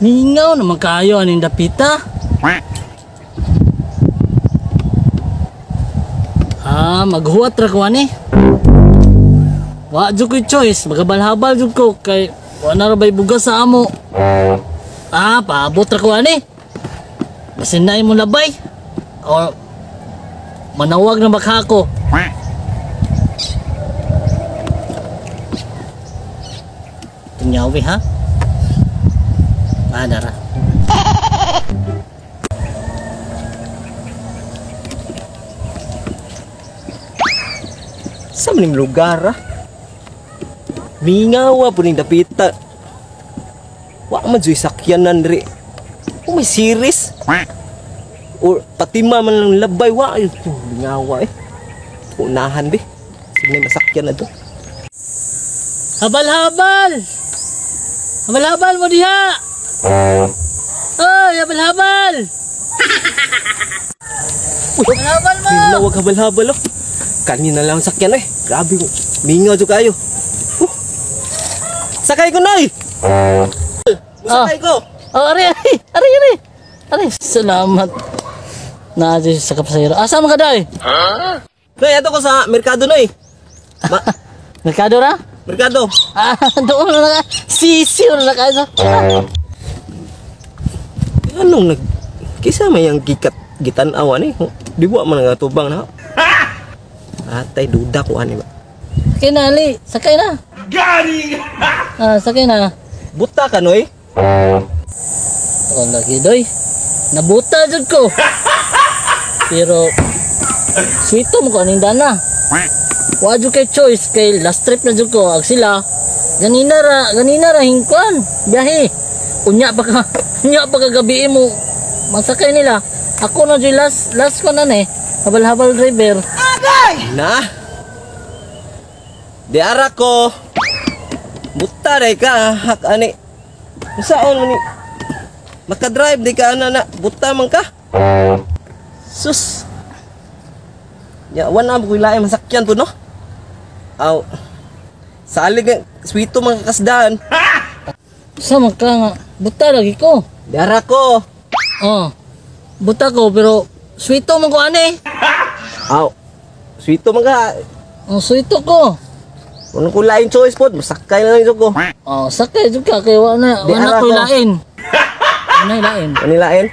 Mingaw naman kayo aning dapita. Ah, maghuwat ra ko ani. Wa jud ko'y choice, magabalhabal jud ko kay wa na ra bay bugas sa amo. Ah, paabot ra ko ani. Basin na mo labay. O manawag na baka ko. Tunyawi ha? Ah, dara. Sa maning lugar ah? Mingawa po ning dapita. Wa man juy sakyanan diri. Oh, may series. Or patima man lang labay wa ay mingawa eh. Unahan be. Sige masakyan na to. Habal-habal! Habal-habal mo diha! Oy, habal-habal! Uy, Habal-habal mo! Lawag habal-habal oh. Kanina lang sakyan eh. Grabe ko. Mingaw jud kayo. Sakay ko noy. Sakay ko. Oh, ari, ari, ari, ari. Ari, salamat. Na sa kapasayro. Asa man ka day? Noy, ato ko sa merkado noy. Merkado ra? Merkado. Ah, doon na ka. Sisiw na ka. Anong nag kisa may ang gikat gitan-aw ani? Di wa man nga tubang na. Atay duda ko ani ba. Sakay na, Ali. Sakay na. Gari! Ah, sakay na. Buta ka noy. Oh, lagi doy. Nabuta jud ko. Pero sweeto mo ko aning dana. Wa jud kay choice kay last trip na jud ko ag sila. Ganina ra hingkwan biyahe. Unya pa ka, unya pa ka gabi mo masakay nila. Ako na jud last ko na ni. Habal-habal driver. Na. Di ara ko. Buta day ka hak ani. Unsaon man ni? Maka-drive di ka ana na buta man ka. Sus. Ya wa na ko lain masakyan po no. Aw. Salig sweeto man kakasdaan. Sa man ka nga buta lagi ko. Di ara ko. Oh. Buta ko pero sweeto man ko ani. Aw. Sweeto man ka. Oh, sweeto ko. Wala ko lain choice pod, masakay na lang jud ko. Oh, sakay jud ka kay wa na Di wa na ara ko ko. lain. Wa na lain. Ani lain?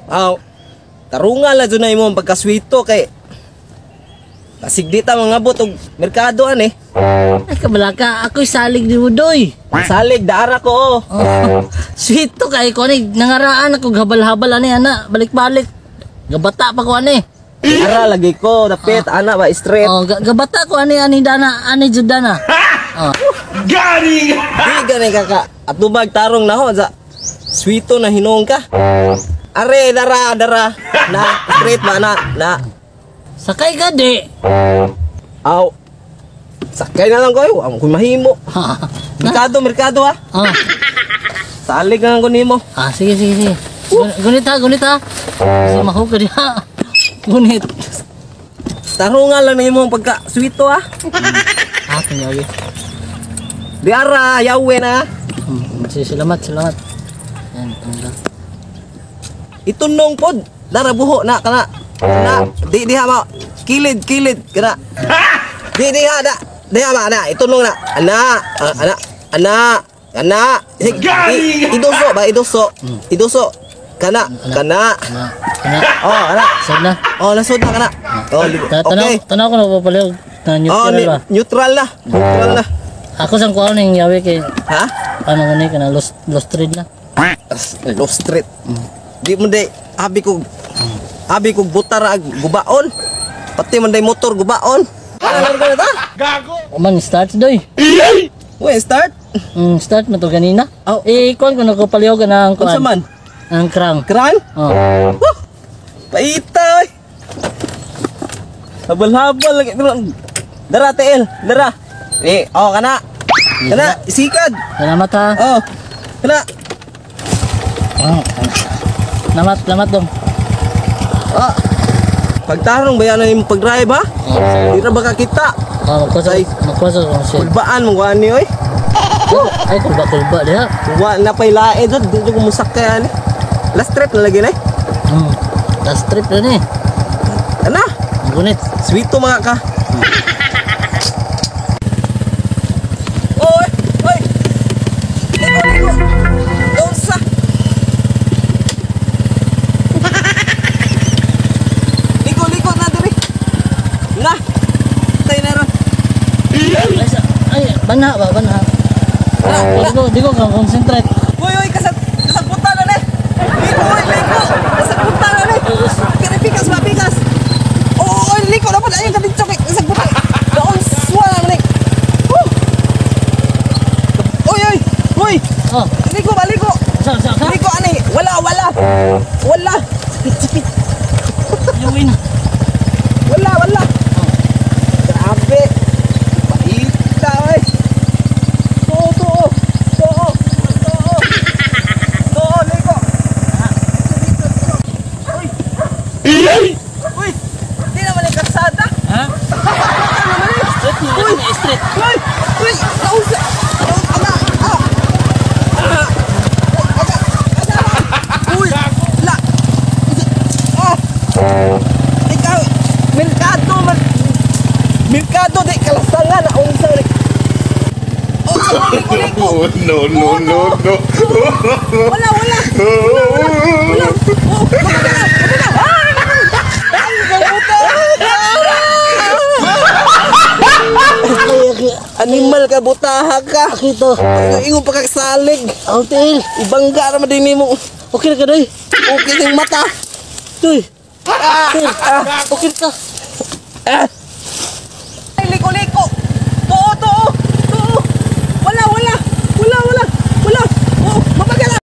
Aw. Tarungan la jud na imo ang pagkaswito kay basig di ta mangabot og merkado ani. Ay kabalaka, ako'y salig ni Budoy. Salig daara ko oh. Oh, sweeto kay ko ani nangaraan ako habal-habal ani ana, balik-balik. Gabata pa ko ani. Ara lagi ko dapit ana ba straight. Oh, gabata ko ani ani dana, ani jud dana. Oh. Di gani kaka atubag tarong na ho sa sweeto na hinuong ka. Are dara dara na straight ba na na. Sakay ka di. Aw. Sakay na lang ko ayo, ang mahimo. Merkado merkado ha. Oh. Salig na lang ko nimo. Ah, sige sige sige. Gunit ha, gunit ha. Kasi mahu ka diha. Gunit. Tarungan lang na imo ang pagka sweeto ha. Ah, kinyawi. Di ara yawe na. Sige, salamat, salamat. Yan, tanggal. Itunong pod. Dara buho na kana. Na di diha ma kilid kilid kana. Di diha da. Diha ma na itunong na. Ana ana ana ana. Iduso ba iduso. Iduso. Kana kana. Ana, ana. Oh ana. Sad na. Oh nasod na kana. Oh okay. Tanaw ko na papaliw. Na Oh neutral ba? neutral na. Neutral na. Ako sang kuha ning yawi kay Ha? ano ni kana lost trade na. Lost street. Di mo day abi ko butar ag gubaon. Pati man day motor gubaon. Ano ka na ta? O man start doy. Uy, start. Start man to ganina. Oh. Eh kuan ko nagpaliw ka na ang kuan. Unsa man? Ang krang. Kran? Oh. Huh! Paita oy. Habal-habal lagi. Dara TL, dara. Eh, oh kana. Kana, isikad. Salamat ha. Oh. Kana. Oh. Salamat, salamat dong. Ah. Pagtarong ba yan ang imong pag-drive ha? Oh, Di ra ba ka kita? oh magkusa, magkusa ko siya. Kulbaan mo kuan ni oy. Ay, kulba-kulba diha. Wa na pay lae jud, di jud ko musakay ani. Last trip na lagi na. Last trip na ni. Ana, Ang gunit. sweeto mga ka. Oy, oy. Ligo, ligo. Unsa? Ligo, ligo na diri. Na. Tay na ron. Ay, ay, banha ba, banha. Na, na. Di ko ka concentrate. Uy, uy, kasagputan na ni. Ligo, uy, ligo. Kasagputan na ni. Kini pikas ba, pikas. Oo, oy, liko na pala. Ayun, kadito kay kasagputan. Daon swa na ni. Woo! Uy, uy, uy. Oh, Ligo ba, ligo. sa sa sa. Ligo ani. Wala, wala. Wala. Sipit, sipit. Yuwi na. Wala, wala. Grabe. Paita, oy. Tuo, tuo. Tuo. Tuo. Tuo, ligo. Dito, dito, dito. Uy. Uy. Di naman yung kalsada. Ha? Ano naman eh? Street ni, Uy. street. Uy! Uy! Nausa! Aga! Ah! Ah! Aga! Aga! Uy! La! Ah! Ikaw! Merkado man! Merkado di kalasangan na unsa ni. Oh, liko, liko. Oh, no, no, no, no. Wala, wala. Wala, wala. Wala. Oh, wala na. Wala na. Ah! Ay, kabuta. Ay, Animal ka, butaha ka. akito. Ingon pa kagsalig. Ang tiil. Ibangga naman din nimo. Okay na ka, doy. Okay ning mata. Doy. Doy. Okay ka. Ah.